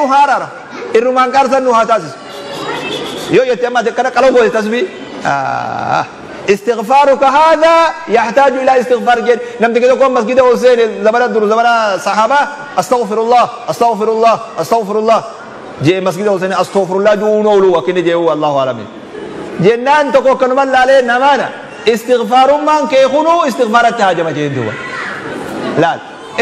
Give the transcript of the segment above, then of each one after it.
nu haaraara irrumaan qaarsan nu haa taasisu yoo jette amma akkana qaloo goote tasbii استغفارك هذا يحتاج الى استغفار جد. نمت كده كون مسجد حسين زمان در زمان صحابه استغفر الله استغفر الله استغفر الله جي مسجد حسين استغفر الله جونولو وكن جي هو الله اعلم جنان تكو كنما لا نمانا استغفار من كيخونو استغفار التهاجم جندو لا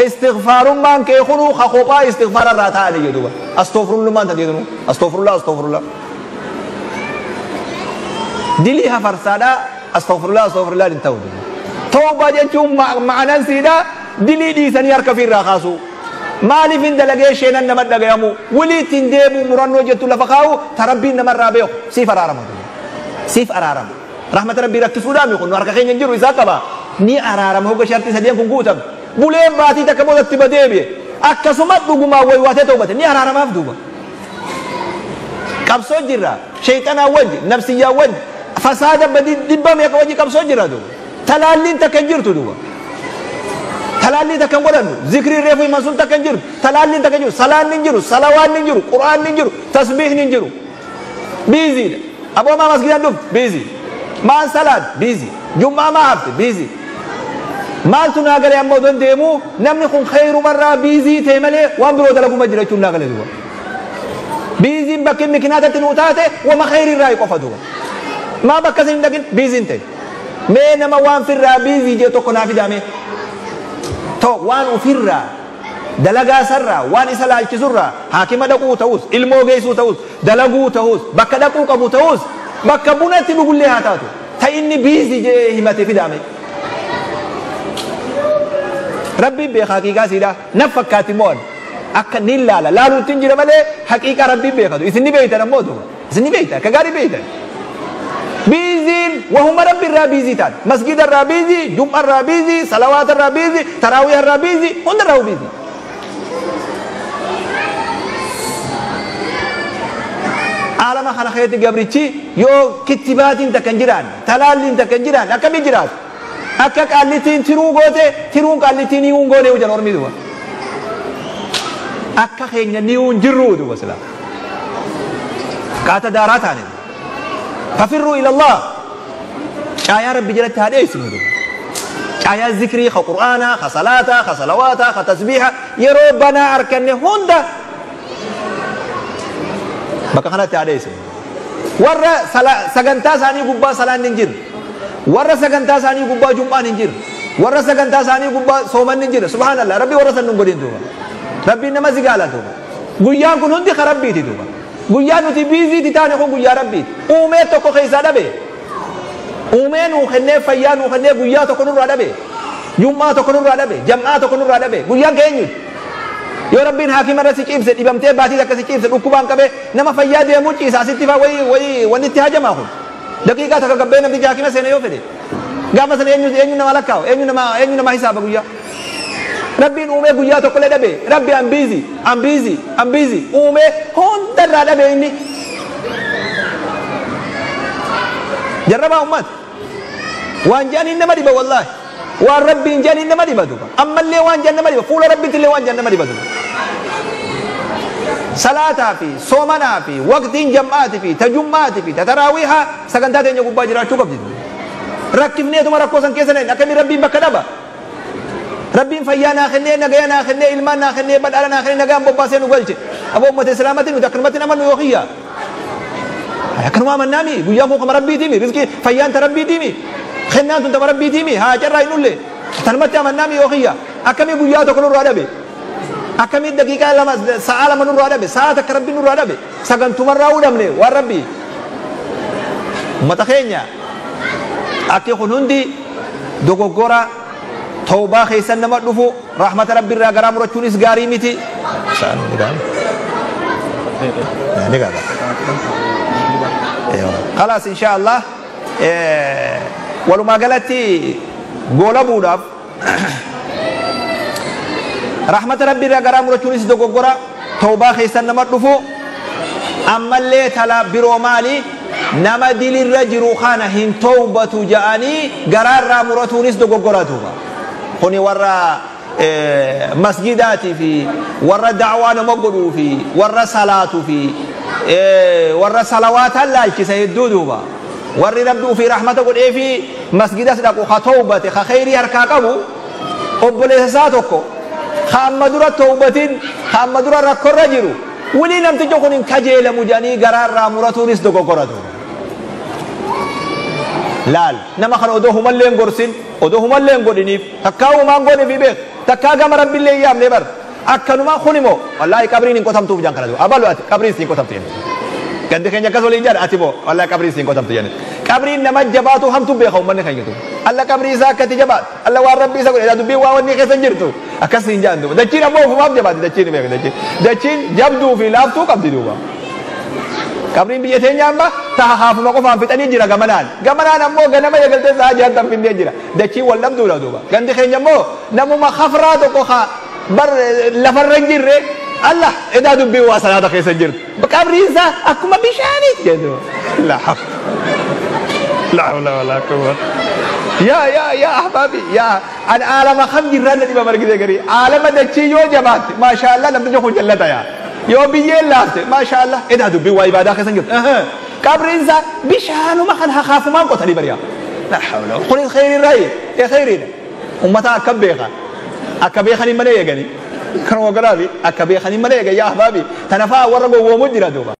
استغفار من كيخونو خخوبا استغفار الراتا دي جدو استغفر الله من تدينو استغفر الله استغفر الله دليها فرسادا استغفر الله استغفر الله للتوبه توبه جتوم معنا سيدا دلي دي سنيار كفير راخاسو مالي فين دلقي شينا نمد دقيامو ولي تنديبو مرنو جتو لفقاو تربي نمر رابيو سيف أرارم سيف أرارم رحمة ربي ركسو دامي كنو أركا خين ينجرو إذا قبا ني أرارم هو شرطي سديان كن قوتم بولين باتي تكمو تتبديبي أكسو مدقو ما ويواتي توبة ني أرارم أفدوبة قبصو جرا شيطانا وجه نفسيا وجه فساد بدي دبام يا كوجي كم سوجرا دو تلالين تكنجر تدو تلالين تكنجر ذكر الرفي مسون تكنجر تلالين تكنجر صلاة ننجر صلوات ننجر قرآن ننجر تسبيح ننجر بيزي أبو ما مسجد عندهم بيزي ما صلاة بيزي جمعة ما هفت بيزي ما تناقل يا مودن ديمو نمني خن خير مرة بيزي تيملي وامبرو دلقو مجرى تناقل دو بيزي بكين مكناتة تنوتاته وما خير الرأي قفا دو ما بكسين لكن بيزين تي مين ما وان في الرابيزي جي تو كنا في دامي تو وان وفرا دلقا سرا وان إسلا الكسرا حاكم دقو تاوس المو جيسو تاوس دلقو تاوس بكا دقو قبو تاوس بكا بنتي بقول لها تاتو تإني بيزي جي همتي في دامي ربي بحقيقة سيدا نفكاتي مون أكا نيلا لا لا تنجي مالي حقيقة ربي بيخدو إسني بيتا نموتو إسني بيتا كغاري بيتا بيزين وهم ربي الرابيزي تان مسجد الرابيزي جمعة الرابيزي صلوات الرابيزي تراويح الرابيزي هن الرابيزي عالم خلقيت قبرتي يو كتبات تكنجران تلال تكنجران أكم يجرات أكاك قالتين ترو غوتي ترون قالتين يون غوني وجن أرمي دوا أكا خين نيون جرو دوا سلا كاتا داراتاني ففروا إلى الله يا رب جلت هذا اسمه يا ذكري خ قرآن خ صلاة خ صلوات خ تسبيح يا ربنا أركن هوندا بقى خلاص هذا اسمه ورا سجنتا ثاني قبة صلاة ننجر ورا سجنتا ثاني قبة جمعة ننجر ورا سجنتا ثاني قبة صوم ننجر سبحان الله ربي ورا سنقولين دوما ربي نمزج على دوما قيان كن هندي خربيتي دوما guyyaa nuti biiziiti taane kun guyyaa rabbiiti uumee tokko keessaa dhabe uumee nuu kennee fayyaa nuu kennee guyyaa tokko nurraa dhabe jum'aa tokko nurraa dhabe jam'aa tokko nurraa dhabe guyyaan keenyuti yoo rabbiin haakima irra si ciibse dhibamtee baatii takka si ciibse dhukkubaan qabee nama fayyaa deemuu ciisa asitti faa wayii wayii wanni itti hajamaa kun daqiiqaa takka gabbee namtichi haakima seene yoo fedhe gaafa sana eenyu eenyu nama lakkaa'u eenyu nama hisaaba guyyaa rabbiin uumee guyyaa tokkollee dhabe rabbi an biizi an biizi an biizi uumee hundarraa dhabe inni jarrabaa ummata waan jedhaniin nama dhiba wallaahi waan rabbiin jedhaniin nama dhiba duba ammallee waan jedhan nama dhiba fuula rabbiitillee waan jedhan nama dhiba duba salaataa fi soomanaa fi waqtiin jam'aati fi tajummaati fi tataraawiihaa sagantaa teenya gubbaa jiraachuu qabdi rakkifneetuma rakkoo san keessa na'in akkamii rabbiin bakka dhaba rabbiin fayyaa naa kennee nagaya naa kennee ilmaan naa kennee badhaadha naa kennee nagaan bobbaasee nu galche aboo ummata islaamatti nuti akkanumatti namannu yoo kiyya akkanuma amannaami guyyaan kun kama rabbiitiimi rizqii fayyaan ta rabbiitiimi kennaan tun tama rabbiitiimi haa carraa hin dhulle tanumatti amannaami yoo kiyya akkamii guyyaa tokko nurraa dhabe akkamii daqiiqaa lama sa'a lama nurraa dhabe sa'a takka rabbi nurraa dhabe sagantumarraa hudhamne waan rabbii ummata keenya akki kun hundi dogoggora توبة خيسن نما دفو رحمة ربي را غرام رچونس غاري متي خلاص إن شاء الله ولما قالتي قولا بوداف رحمة ربي را غرام رچونس دوغورا توبة خيسن نما دفو أما اللي تلا برو مالي نما ديل الرجل خانه هن توبة جاني قرار رامرتونس دوغورا توبة خوني ورا Masjidaatii fi warra da'waa nama godhuu fi warra salaatuu fi warra salawaataan laalchisa hedduu duuba. Warri Rabbi ufii rahmata godhee fi masjidas dhaqu ka tawbate ka kheyrii harkaa qabu, obboleessa isaa tokko ka amma dura tawbatin, ka amma dura rakkorra jiru, wilii namtichi kun hin kajeelamu jedhanii garaarraa muratuunis dogoggora duuba. Laal, nama kana odoo humallee hin gorsin, odoo humallee hin godhiniif, takkaa humaan gooneef beek, takkaa gama Rabbiillee hin yaamne bar. Akkanuma kun immoo wallaahi qabriin hin qotamtuuf jaan kana duuba. Abalu, ati qabriin siin qotamtu jenne. Gandi keenya akkas waliin jedha, ati moo wallaahi qabriin siin qotamtu jenne. Qabriin nama jabaatu hamtu beeka uummanni keenya duuba. Alla qabrii isaa akkatti jabaatu. Alla waan Rabbii isa godhe dubbiin waa wanni keessa hin jirtu. Akkas siin jaan duuba. Dachiin ammoo ofumaaf jabaati, dachiin beeka dachiin. Dachiin jabduu fi laaftuu qabdi duuba. Qabriin biyya teenya amma taha haafuma qofaan fixanii jira gamanaan. Gamanaan ammoo ganama eegaltee sa'a jahan finnee jira. Dachiin wal dhabduudha duuba. Gandi keenya immoo namuma kafraa tokko ka bar lafarra hin jirre, Allah edaa dubbiin waa salaata keessa hin jirtu. Qabriin isaa akkuma bishaanii jedhu. La hawla wala quwwata. Yaa yaa yaa ahbaabi, yaa an aalama kam jirraan na dhiba margite garii. Aalama dachii yoo jabaatte, maashaallah, namtichi kun jallata yaa. Yoo biyyeen laafte, maashaallah, edaa dubbiin waa ibaadaa keessa hin jirtu. Qabriin isaa bishaanuma kan hakaafumaan qotanii bari'a. La hawla. Kunis kheyriin raayi. Ee kheyriidha. Ummata akka beeka. Akka beekanii malee eeganii. Kanuma godhaafi akka beekanii malee eegan, yaa ahbaabi. Tanafaa warra gowwoomu jira duuba.